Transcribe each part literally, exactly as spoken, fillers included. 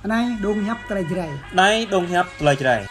Anai dong hiăp tơlơi Jrai. Anai dong hiăp tơlơi Jrai.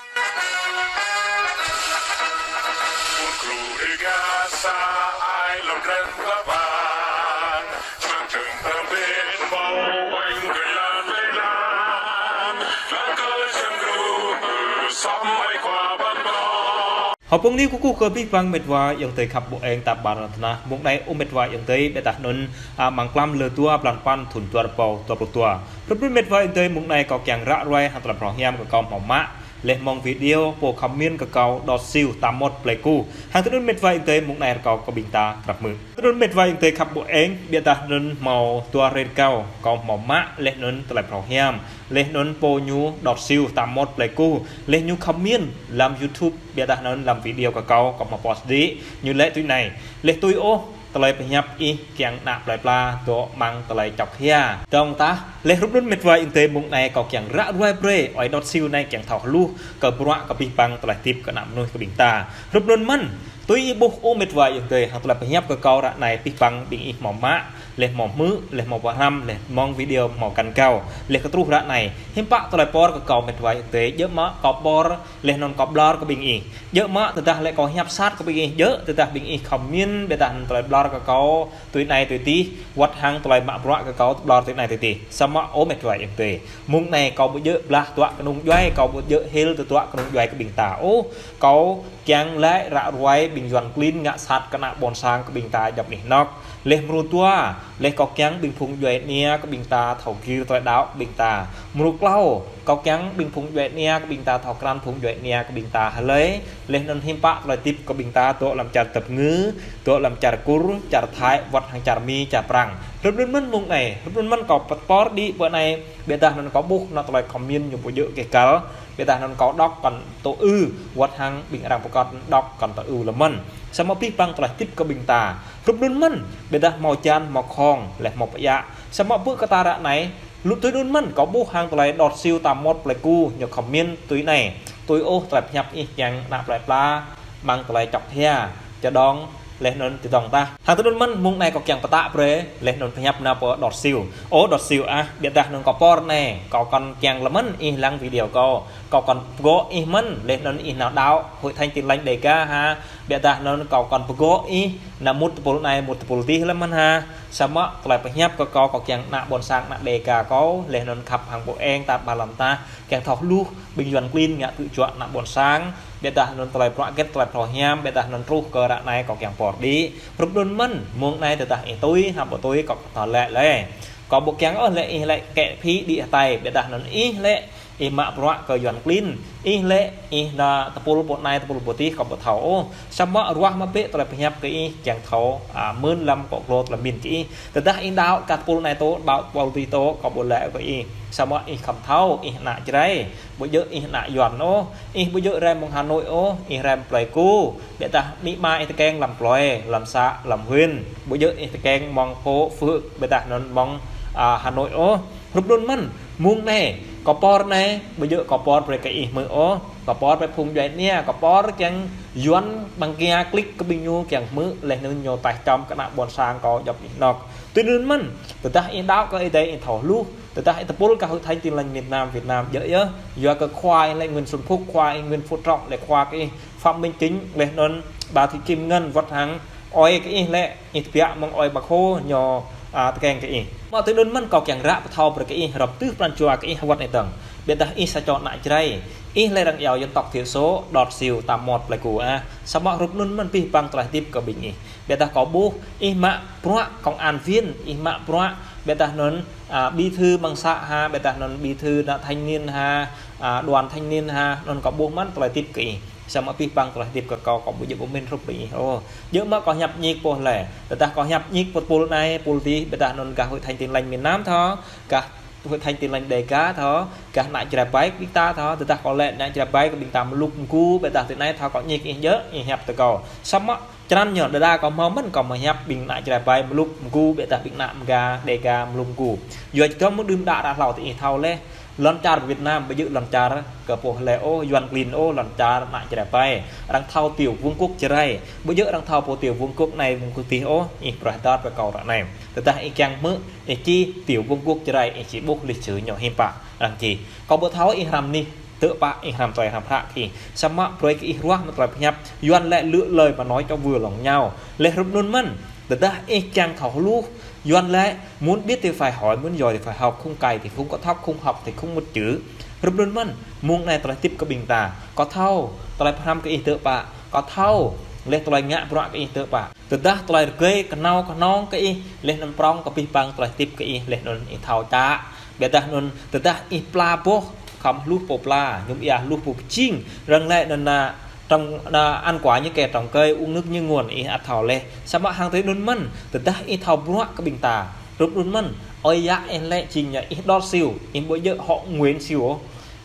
Hơpung ni kơkuh kơ abih bang met wa ayŏng adơi khăp ƀu eng ta ƀar na tơnah. Mông anai ơ met wa ayŏng adơi, ƀiădah anŭn, a, mlam klăm lơ dua blan păn thŭn dua rơbâo dua pluh dua. Hrup anŭn met wa ayŏng adơi, mông anai kâo kiăng ră ruai hăng tơlơi phrâo hiam kơ kâo hmâo mă, laih mơ̆ng video pô khăm min kơ kâo đọt siu tam mốt Pleiku. Hăng tui anŭn met wa ayŏng adơi, mông anai rơkâo kơ ƀing ta krăp hmư̆. Tui anŭn met wa ayŏng adơi khăp ƀu eng, ƀiădah anŭn hmâo dua hrơi rơkâo, kâo hmâo mă, laih anŭn tơlơi phrâo hiam, laih anŭn pô ñu đọt siu tam mốt Pleiku, laih ñu khăm min lăm YouTube, ƀiădah anŭn lăm video kơ kâo, kâo hmâo post đĭ, ñu laĭ tui anai: Laih tui ôh tơlơi pơhiăp ih kiăng ană plơi pla dŏ amăng tơlơi čŏk hia. Dong tah, laih hrup anŭn met wa ayŏng adơi, mông anai kâo kiăng ră ruai brơi, ơi đọt siu anai kiăng thâo hluh kơ bruă kơ abih bang tơlơi hơdip kơ ană mơnuih kơ ƀing ta. Hrup anŭn mơ̆n, tui ih ƀuh ơ met wa ayŏng adơi, hăng tơlơi pơhiăp kơ kâo ră anai abih bang ƀing ih hmâo mă, laih hmâo hmư̆, laih hmâo pơhrăm, laih mơ̆ng video hmâo găn gao, laih kơ truh ră anai. Hiư̆m pă tơlơi por kơ kâo met wa ayŏng adơi, djơ̆ mă kâo por, laih anŭn kâo ƀlŏr kơ ƀing ih. Djơ̆ mă tơdah lĕ kâo hiăp sat kơ ƀing ih, djơ̆ tơdah ƀing ih khăm min, ƀiădah anŭn tơlơi ƀlŏr kơ kâo tui anai tui adih, wơ̆t hăng tơlơi mă bruă kơ kâo ƀlŏr tui anai tui adih. Samơ̆ ơ met wa ayŏng adơi, mông anai kâo ƀu djơ̆ blah tơdruă kơnung djuai, kâo ƀu djơ̆ hil tơdruă kơnung djuai kơ ƀing ta ôh. Kâo kiăng laĭ ră ruai ƀing Yuan klin ngă sat kơ ană ƀôn sang kơ ƀing ta djŏp anih anŏk. Laih mrô dua, laih kâo kiăng ƀing phung djuai ania kơ ƀing ta thâo gir tơlơi đaŏ ƀing ta. Mrô klâo, kâo kiăng ƀing phung djuai ania kơ ƀing ta thâo krăn phung djuai ania kơ ƀing ta hlơi. Laih anŭn hiư̆m pă tơlơi hơdip kơ ƀing ta dŏ lăm čar Dap Ngư, dŏ lăm čar Kur, čar Thai, wơ̆t hăng čar Mi, čar Prang. Hrup anŭn mơ̆n mông anai, hrup anŭn mơ̆n kâo pơpor đĭ pơ anai, ƀiădah anŭn kâo ƀuh anŭn tơlơi khăm min ñu ƀu djơ̆ kơ kăl, ƀiădah anŭn kâo đŏk kăn tŭ ư, wơ̆t hăng ƀing arăng pơkŏn đŏk kăn tŭ ư lơ̆m mơ̆n. Samơ̆ abih bang tơlơi hơdip kơ ƀing ta. Hrup anŭn mơ̆n, ƀiădah hmâo jan, hmâo khŏng, laih hmâo pơiă. Samơ̆ ƀơi kơ ta ră anai, lu tui anŭn mơ̆n, kâo ƀuh hăng tơlơi đọt siu tam mốt Pleiku, ñu khăm min tui anai: Tui ôh tơlơi pơhiăp ih kiăng ană plơi pla amăng tơlơi čŏk hia, čơdơ̆ng, laih anŭn čơdơ̆ng tah. Hăng tui anŭn mơ̆n, mông anai kâo kiăng pơtă brơi, laih anŭn pơhiăp nao pơ đọt siu. Ơ đọt siu ah, ƀiădah anŭn kâo por anai, kâo kăn kiăng lơ̆m mơ̆n ih lăng video kâo. Kâo kăn pơgŏ ih mơ̆n, laih anŭn ih nao đaŏ Hội Thánh Tin Lành Đêga ha. Ƀiădah anŭn kâo kăn pơgŏ ih nao mŭt tơpul anai, mŭt tơpul adih lơ̆m mơ̆n ha. Samơ̆ tơlơi pơhiăp kơ kâo, kâo kiăng ană ƀôn sang, ană Đêga kâo, laih anŭn khăp hăng ƀu eng ta ƀar lăm tah, kiăng thâo hluh ƀing Yuan klin ngă tŭ juă ană ƀôn sang. Ƀiădah anŭn tơlơi bruă hơget, tơlơi phrâo hiam, ƀiădah anŭn truh kơ ră anai kâo kiăng por đĭ. Hrup anŭn mơ̆n, mông anai tơdah ih tui, hă ƀu tui, kâo kăn thâo laĭ lĕ. Kâo ƀu kiăng ôh lĕ ih lĕ kĕ phĭ đĭ hơtai, ƀiădah anŭn ih lĕ ih mă bruă kơ Yuan klin. Ih lĕ ih nao tơpul pơ anai, tơpul pơ adih, kâo ƀu thâo ôh. Samơ̆ ruah mă bĕ tơlơi pơhiăp kơ ih kiăng thâo, a, mơ̆n lăm kơ glô tơlơi min kơ ih. Tơdah ih đaŏ kơ tơpul anai tŏ, đaŏ tơpul adih tŏ, kâo ƀu laĭ kơ ih. Samơ̆ ih khăm thâo, ih ană Jrai. Ƀu djơ̆ ih ană Yuan ôh, ih ƀu djơ̆ rai mơ̆ng Hà Nội ôh, ih rai mơ̆ng Pleiku. Ƀiădah amĭ ama ih tơkeng lăm plơi, lăm să, lăm huyện. Ƀu djơ̆ ih tơkeng mơ̆ng Phú Quốc, ƀiădah anŭn mơ̆ng, a, Hà Nội ôh. Hrup anŭn mơ̆n, mông anai, kâo por anai, ƀu djơ̆ kâo por brơi kơ ih hmư̆ ôh. Kâo por brơi phung djuai ania, kâo por kiăng Yuan ƀăng kia klik kơ ƀing ñu kiăng hmư̆, laih anŭn ñu taih čăm kơ ană ƀôn sang kâo djŏp anih anŏk. Tui anŭn mơ̆n, tơdah ih đaŏ kơ Ơi Adai ih thâo hluh, tơdah ih tơpul kơ Hội Thánh Tin Lành miền Nam Việt Nam djơ̆ yơh. Yua kơ khua ih lĕ Nguyễn Xuân Phúc, khua ih Nguyễn Phú Trọng, lĕ khua kơ ih Phạm Minh Chính, laih anŭn bà Thị Kim Ngân, wơ̆t hăng ơi kơ ih lĕ, ih tơbiă mơ̆ng ơi Bác Hồ ñu, a, tơkeng kơ ih. Mă tui anŭn mơ̆n kâo kiăng ră pơthâo brơi kơ ih, rŏp tưh pran jua kơ ih wơ̆t anai dơ̆ng. Ƀiădah ih sa čô ană Jrai, ih lĕ răng iâu dân tộc thiểu số, đọt siu tam mốt Pleiku ah. Samơ̆ hrup anŭn mơ̆n abih bang tơlơi hơdip kơ ƀing ih. Ƀiădah kâo ƀuh ih mă bruă công an viên, ih mă bruă ƀiădah anŭn, a, bí thư mơ̆ng să ha, ƀiădah anŭn bí thư ană thanh niên ha, a, đoàn thanh niên ha, anŭn kâo ƀuh mơ̆n tơlơi hơdip kơ ih. Samơ̆ abih bang tơlơi hơdip kơ kâo, kâo ƀu djơ̆ ƀu min hrup ƀing ih ôh. Djơ̆ mă kâo hiăp ñik pô lĕ. Tơdah kâo hiăp ñik pô tơpul anai, pô adih, ƀiădah anŭn gah Hội Thánh Tin Lành miền Nam thâo, gah Hội Thánh Tin Lành Đêga thâo, gah ană Jrai ƀai kơ ƀing ta thâo, tơdah kâo laĭ ană Jrai ƀai kơ ƀing ta mlŭk mgu, ƀiădah tui anai thâo kâo ñik ih djơ̆, ih hiăp tơ kâo. Samơ̆ Črăn ñu, đơđa kâo hmâo mơ̆n kâo mơ̆ hiăp ƀing ană Jrai ƀai mluk mgu, ƀiădah ƀing ană Mga, Đêga mluk mgu. Yua či tơm mơ̆ng đưm đă đă hlâo tơ ih thâo leh. Lŏn čar Việt Nam ƀu djơ̆ lŏn čar kơ pô hlơi ôh, Yuan klin ôh, lŏn čar ană Jrai ƀai. Arăng thâo tiểu vương quốc Jrai. Ƀu djơ̆ arăng thâo pô tiểu vương quốc anai vương quốc adih ôh, ih pơrơđah kơ kâo ră anai. Tơdah ih kiăng hmư̆, ih čih tiểu vương quốc Jrai, ih či ƀuh lịch sử ñu hiư̆m pă. Arăng čih. Kâo ƀu thâo ih hrăm anih, tơpă ih hrăm tơlơi hrăm hră kơ ih. Samơ̆ brơi kơ ih ruah mă tơlơi pơhiăp, Yuan lĕ lựa lời mà nói cho vừa lòng nhau. Leh hrup anŭn mơ̆n, tơdah ih kiăng thâo hluh, Yuan lĕ muốn biết thì phải hỏi, muốn giỏi thì phải học, không cày thì không có thóc, không học thì không một chữ. Hrup anŭn mơ̆n, mơ̆ng anai tơlơi hơdip kơ ƀing ta. Kâo thâo, tơlơi pơhrăm kơ ih tơpă. Kâo thâo, leh tơlơi ngă bruă kơ ih tơpă. Tơdah tơlơi rơgơi kơnâo kơnong kơ ih, leh anŭn prong kơ abih bang tơlơi hơdip kơ ih, leh anŭn ih thâo čă. Ƀiădah anŭn tơdah ih pla boh, khŏm hluh pô pla, mơñum ia hluh pô pơjing, arăng lĕ anŭn na trong, na ăn quả như kẻ trồng cây, uống nước như nguồn, ih ăt thâo leh. Samơ̆ hăng tui anŭn mơ̆n, tơdah ih thâo bruă kơ ƀing ta. Hrup anŭn mơ̆n, ơi yă ih lĕ jing ñu ih Đọt Siu, ih ƀu djơ̆ họ Nguyễn Siu ôh.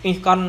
Ih kŏn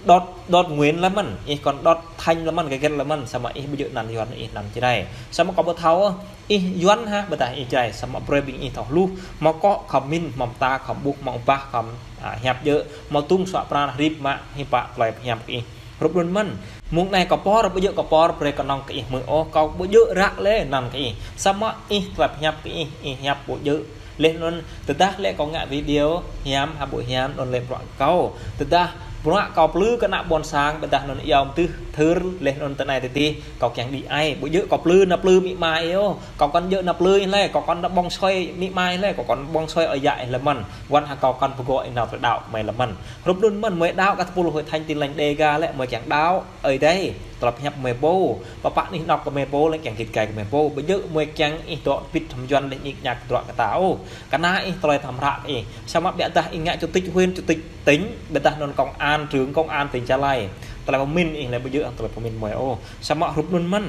Đọt, Đọt Nguyễn lĕ mơ̆n, ih kŏn Đọt Thanh lĕ mơ̆n, hơget lĕ mơ̆n, samơ̆ ih ƀu djơ̆ anăn Yuan, ih anăn Jrai. Samơ̆ kâo ƀu thâo, ih Yuan hă, ƀiădah ih Jrai, samơ̆ brơi ƀing ih thâo hluh, hmâo akŏ khŏm min, hmâo mơta khŏm ƀuh, hmâo bah khŏm, a, hiăp djơ̆, hmâo tŭng suă pran hrip mă, hiư̆m pă tơlơi pơhiăp kơ ih. Hrup anŭn mơ̆n, mơ̆ng anai kâo pơhiăp ƀu djơ̆ kâo pơhiăp brơi kơnơ̆ng kơ ih hmư̆ ôh, kâo ƀu djơ̆ răk leh anăn kơ ih. Samơ̆ ih tơlơi pơhiăp kơ ih, ih hiăp ƀu djơ̆. Leh anŭn tơdah lĕ kâo ngă video hiam hă ƀu hiam anŭn lĕ bruă kâo. Tơdah bruă kâo plư kơ ană ƀôn sang, ƀiădah anŭn iâu mơdưh thơr, leh anŭn tơ anai tơ adih, kâo kiăng đĭ ai. Ƀu djơ̆ kâo plư ană plư amĭ ama ih ôh. Kâo kŏn djơ̆ ană plư ih leh, kâo kŏn ană ƀơ̆ng sui amĭ ama ih leh, kâo kŏn ană ƀơ̆ng sui ơi yă ih lĕ mơ̆n. Wơ̆t hăng kâo kŏn pơgŏ ih nao tơlơi đaŏ mơi lĕ mơ̆n. Hrup anŭn mơ̆n, mơi đaŏ kơ tơpul Hội Thánh Tin Lành Đêga lĕ, mơi kiăng đaŏ. Ơi adai, tơlơi pơhiăp mơi pô, pơpă anih anŏ kơ mơi pô, lĕ kiăng git gai kơ mơi pô. Ƀu djơ̆ mơi kiăng ih dŏ bit hăm Yuan leh ñik ñak tơdruă kơ ta ôh. Kơna ih tơlơi hrăm hră kơ ih. Samơ̆ ƀiădah ih ngă chủ tịch huyện, chủ tịch tỉnh, ƀiădah anŭn công an, trưởng công an tỉnh Gia Lai. Tơlơi pơmĭn ih lĕ ƀu djơ̆ tơlơi pơmĭn mơi ôh. Samơ̆ hrup anŭn mơ̆n,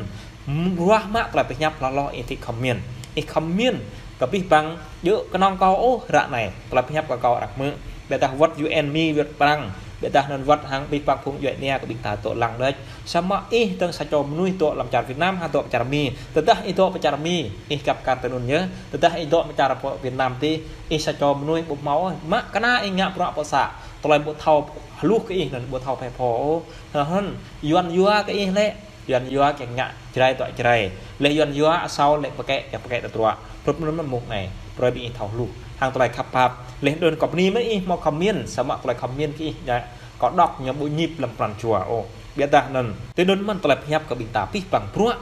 ruah mă tơlơi pơhiăp hloh hloh ih či khŏm min. Ih khŏm min, kơ abih bang djơ̆ kơnơ̆ng kâo ôh ră anai. Tơlơi pơhiăp kơ kâo arăng hmư̆. Ƀiădah wơ̆t U N Mi, wơ̆t Prăng. Ƀiădah anŭn wơ̆t hăng abih bang phung djuai ania kơ ƀing ta dŏ lăng đôč. Samơ̆ ih tơ̆ng sa čô mơnuih dŏ lăm čar Việt Nam hă dŏ pơ čar Mi. Tơdah ih dŏ pơ čar Mi, ih găp kar tui anŭn yơh. Tơdah ih dŏ pơ čar pơ Việt Nam adih, ih sa čô mơnuih ƀu hmâo ôh. Mă kơna ih ngă bruă pơ să. Tơlơi ƀu thâo hluh kơ ih anŭn ƀu thâo phe pho ôh. Hơnŭn, Yuan yua kơ ih lĕ. Yuan yua kiăng ngă Jrai dŏ Jrai. Leh Yuan yua asâo lĕ pơkĕ, kiăng pơkĕ tơdruă. Hrup anŭn mơ̆n mơ̆ng anai. Brơi ƀing ih thâo hluh. Hăng tơlơi khăp pap. Leh anŭn kâo bơni mơ̆n ih hmâo khŏm min, samơ̆ tơlơi khŏm min kơ ih ngă kâo đŏk ñu ƀu ñip lăm pran jua ôh. Ƀiădah anŭn. Tui anŭn mơ̆n tơlơi pơhiăp kơ ƀing ta abih bang bruă.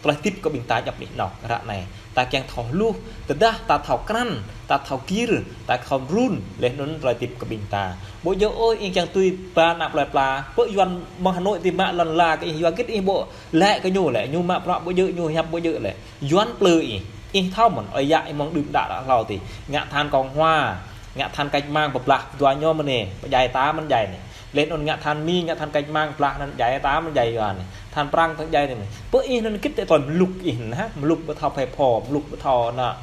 Tơlơi hơdip kơ ƀing ta djŏp anih anŏ ră anai. Ta kiăng thâo hluh, tơdah ta thâo krăn, ta thâo gir, ta thâo run, leh anŭn tơlơi hơdip kơ ƀing ta. Ƀu djơ̆ ôh ih kiăng tui ba ană plơi pla, pơ Yuan mơ̆ng Hà Nội adih mă lŏn la kơ ih, yua hơget ih ƀu laĭ kơ ñu lĕ, ñu mă bruă ƀu djơ̆, ñu hiăp ƀu djơ̆ lĕ. Yuan plư ih. Ih thâo mơ̆n, ơi yă ih mơ̆ng đưm đă đă hlâo adih. Ngă than Cộng Hòa, ngă than cách mạng pơblah dua ñu mơ̆n anai, pơdjai ta mơ̆n djai anai. Leh anŭn ngă than Mi, ngă than cách mạng blah anŭn djai ta mơ̆n djai Yuan anai. Than Prăng tơ̆ng djai anai. Pơ ih anŭn hơget tơlơi mluk ih anŭn hă, mluk ƀu thâo phe pho, mluk ƀu thâo ană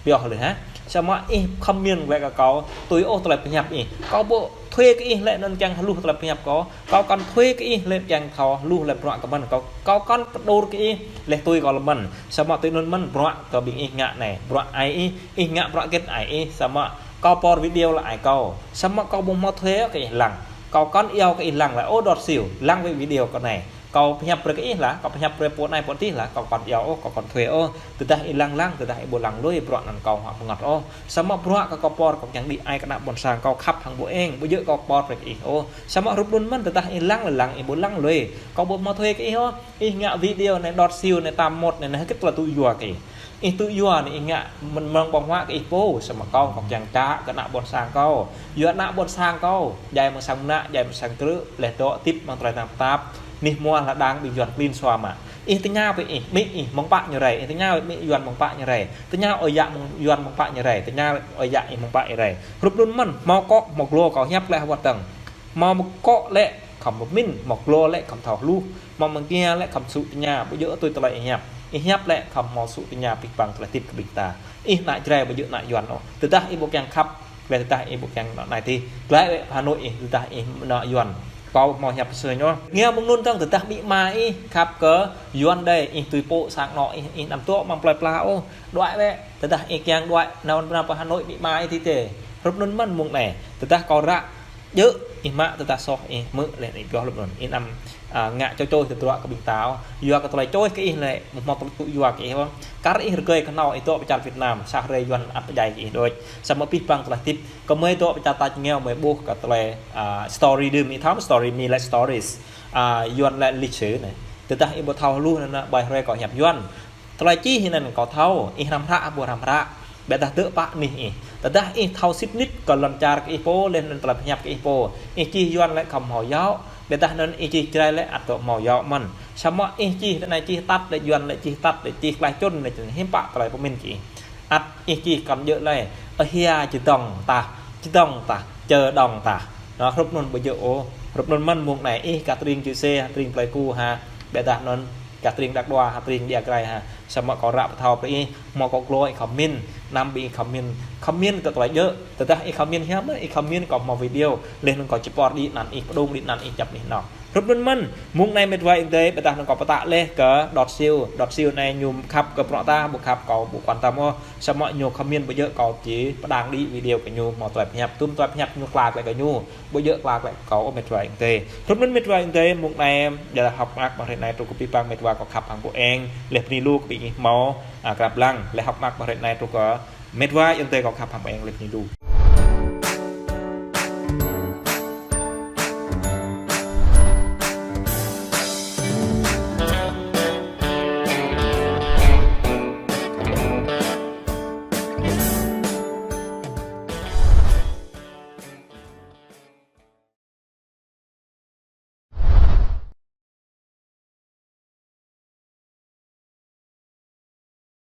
pioh lĕ hă. Samơ̆ ih khŏm min lĕ kơ kâo, tui ôh tơlơi pơhiăp ih. Kâo ƀu thuê kơ ih lĕ anŭn kiăng hluh tơlơi pơhiăp kâo. Kâo kŏn thuê kơ ih lĕ kiăng thâo hluh lĕ bruă kơ mơ̆n. Kâo, kâo kŏn pơđur kơ ih lĕ tui kâo lĕ mơ̆n. Samơ̆ tui anŭn mơ̆n bruă kơ ƀing ih ngă anai. Bruă ai ih, ih ngă bruă hơget ai ih. Samơ̆ kâo pơhiăp video lĕ ai kâo. Samơ̆ kâo ƀu hmâo thuê kơ ih lăng. Kâo kŏn iâu kơ ih lăng lĕ, ơ Đọt Siu, lăng wơ̆t video kâo anai. Kâo pơhiăp brơi kơ ih lah, kâo pơhiăp brơi pô anai pô adih lah, kâo kŏn iâu ôh, kâo kŏn thuê ôh. Tơdah ih lăng lăng, tơdah ih ƀu lăng lui, bruă anŭn kâo hmâo pơngăt ôh. Samơ̆ bruă kơ kâo pơhiăp kâo kiăng đĭ ai kơ ană ƀôn sang kâo khăp hăng ƀu eng, ƀu djơ̆ kâo pơhiăp brơi kơ ih ôh. Samơ̆ hrup anŭn mơ̆n tơdah ih lăng lĕ lăng, ih ƀu lăng lui. Kâo ƀu hmâo thuê kơ ih ôh. Ih ngă video anai Đọt Siu anai tam mốt anai, anai hơget tơlơi tŭ yua kơ ih. Ih tŭ yua anai ih ngă mơ̆n mơ̆ng ƀơ̆ng huă kơ ih pô, samơ̆ kâo, kâo kiăng čă kơ ană ƀôn sang kâo. Yua ană ƀôn sang kâo, djai mơ̆ng sang mơnă, djai mơ̆ng sang krư̆, leh dŏ hơdip mơ̆ng tơlơi tơnap tap, anih hmua hơđang ƀing Yuan klin sua mă. Ih tơña pơ ih, amĭ ih mơ̆ng pă ñu rai, ih tơña pơ amĭ Yuan mơ̆ng pă ñu rai, tơña ơi yă mơ̆ng Yuan mơ̆ng pă ñu rai, tơña ơi yă ih mơ̆ng pă ñu rai. Hrup anŭn mơ̆n, hmâo akŏ, hmâo glô kâo hiăp lĕ hơwơ̆t dơ̆ng. Hmâo akŏ lĕ khŏm pơmĭn, hmâo glô lĕ khŏm thâo hluh, hmâo mơ̆ng kia lĕ khŏm sŭ tơña, ƀu djơ̆ tui tơlơi ih hiăp. Ih hiăp lĕ khŏm hmâo sŭ tơña abih bang tơlơi hơdip kơ ƀing ta. Ih ană Jrai ƀu djơ̆ ană Yuan ôh. Tơdah ih ƀu kiăng khăp, lĕ tơdah ih ƀu kiăng ană anai adih. Glăi wơ̆t pơ Hà Nội ih, tơdah ih ană Yuan. Kâo hmâo hiăp sơ ñu. Ngiă mơ̆ng anŭn tơ̆ng tơdah amĭ ama ih khăp kơ Yuan đơi, ih tui pô sang anŏ ih, ih anăm tŏ mơ̆ng plơi pla ôh. Đuaĭ wĕ, tơdah ih kiăng đuaĭ, nao pơ Hà Nội amĭ ama ih tih tê. Hrup anŭn mơ̆n mơ̆ng anai. Tơdah kâo ră djơ̆ ih mă tơdah soh ih hmư̆ lĕ ih pioh hrup anŭn. Ih anăm, a, ngă čôi čôi tơdruă kơ ƀing ta. Yua kơ tơlơi čôi kơ ih lĕ, mơ̆ hmâo tơlơi tŭ yua kơ ih ôh. Kar ih rơgơi kơ nao ih dŏ pơ čar Việt Nam, sa hrơi Yuan ăt pơdjai kơ ih đôč. Samơ̆ pih păng tơlơi tip, kơ mơi dŏ pơ čar tač rơngiao mơi ƀuh kơ tơlơi, a, story đưm ih thâo, story mi lĕ stories. A, Yuan lĕ lịch sử anai. Tơdah ih ƀu thâo hluh anŭn, ƀai hrơi kâo hiăp Yuan. Tơlơi čih anŭn kâo thâo, ih hrăm hră ƀu hrăm hră. Ƀiădah dơ̆ pă anih ih. Tơdah ih thâo sĭt nik kơ lŏn čar kơ ih pô, leh anŭn tơlơi pơhiăp kơ ih pô. Ih čih Yuan lĕ khŏm hmâo yua, ƀiădah anŭn ih čih Jrai lĕ ăt dŏ hmâo yua mơ̆n. Samơ̆ ih čih tơ anai čih tăt lĕ Yuan lĕ čih tăt lĕ čih klaih čŭn lĕ čŭn hiư̆m pă tơlơi pơmĭn kơ ih. Ăt ih čih kăn djơ̆ lĕ, ơ hia čơdơ̆ng tah, čơdơ̆ng tah, čơdơ̆ng tah. Anŭn hrup anŭn ƀu djơ̆ ôh, hrup anŭn mơ̆n mơ̆ng anai ih gah tơring Čư̆ Sê, tơring Plei Ku ha, ƀiădah anŭn gah tơring Dak Đoa ha, tơring Ia Grai ha. Samơ̆ kâo ră pơthâo brơi ih, hmâo kâo glô ih comment, anăm ƀing ih comment, comment kơ tơlơi djơ̆, tơdah ih comment hiam, ih comment kâo hmâo video, leh anŭn kâo či pơr đĭ anăn ih, pơdŏng đĭ anăn ih, čăp anih anŏ. Hrup anŭn mơ̆n, mơ̆ng anai met wa ayŏng adơi, ƀiădah anŭn kâo pơtă leh kơ đọt siu, đọt siu anai ñu khăp kơ prŏng ta, ƀu khăp kâo ƀu quan tâm ôh, samơ̆ ñu comment ƀu djơ̆ kâo či pơdơ̆ng đĭ video kơ ñu hmâo tơlơi pơhiăp, tum tơlơi pơhiăp ñu klă klă kơ ñu, ƀu djơ̆ klă klă kâo ôh met wa ayŏng adơi. Hrup anŭn met wa ayŏng adơi, mơ̆ng anai, ƀiădah hơ̆k mơak ƀơi hrơi anai truh kơ pih păng met wa kâo khăp hăng ƀu eng, leh bơni lu kơ ƀing ih hmâo, a, krăp lăng, leh hơ̆k mơak ƀơi hrơi anai truh kơ met wa ayŏng adơi kâo khăp hăng ƀu eng, leh bơni lu.